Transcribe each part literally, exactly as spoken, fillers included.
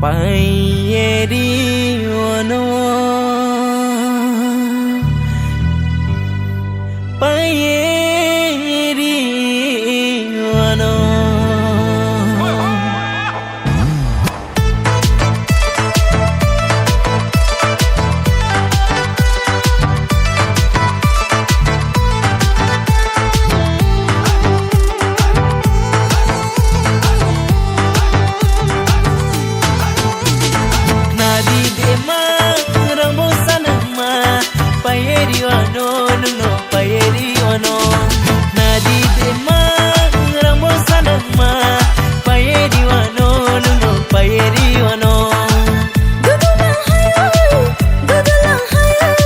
Paiyeri ono, paiyeri ono. Nadi dema, rangbo sanama, paiyeri ono, nungno paiyeri ono. Nadi dema, rangbo sanama, paiyeri ono, nungno paiyeri ono. Dudulang hai oi, dudulang hai oi,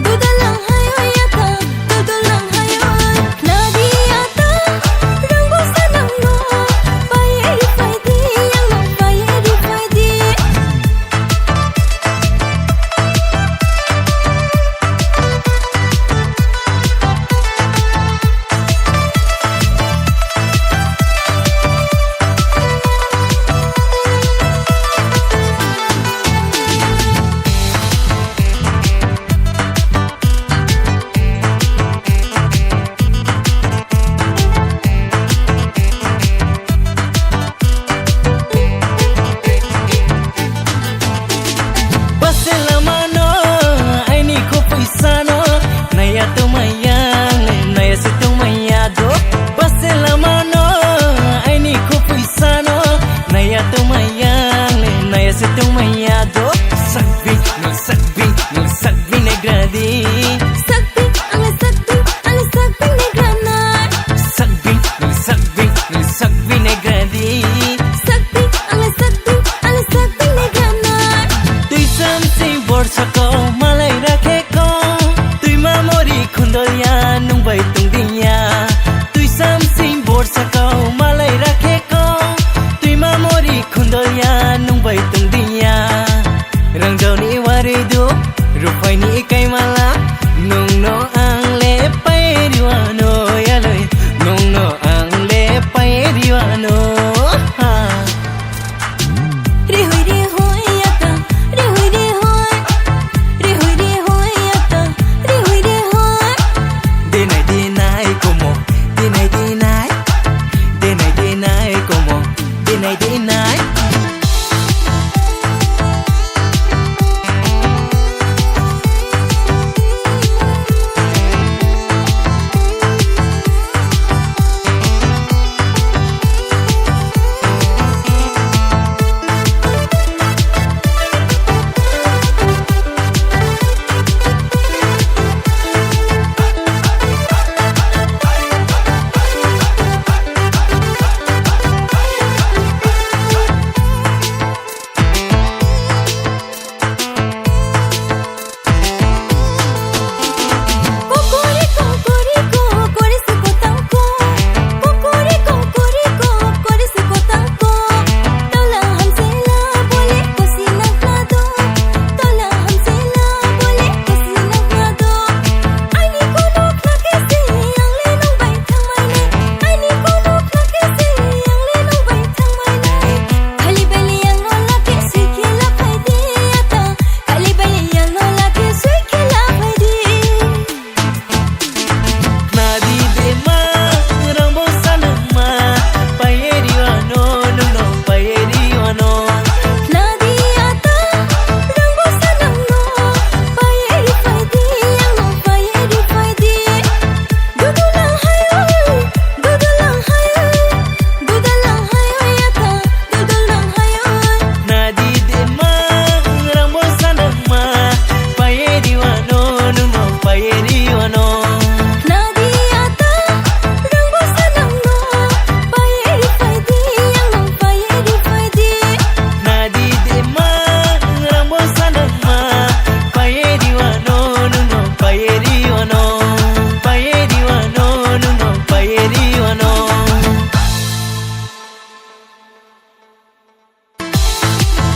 dudulang hai oi, yata, dudulang hai oi. Nadi ata, rangbo sanangno, paiyeri paidi, yangno paiyeri paidi. Baselamano, aini khopui sano, naya tongmaya, naya se tongmaya do. Baselamano, aini khopui sano, naya tongmaya, naya se tongmaya do. Sakbi, nung sakbi, nung sakbi negradi. Sakbi, ang sakbi, ang sakbi negrana. Sakbi, nung sakbi, nung sakbi negradi. Sakbi, ang sakbi, ang sakbi negrana. Twisam sing borsa kau malai rakhe kau. Twi mamori khundolya nung bai tongdiya. Twisam sing borsa kau malai rakhe kau. Twi mamori khundolya nung bai tongdiya. Rangjauni wari do, rupaini kaimala, nungno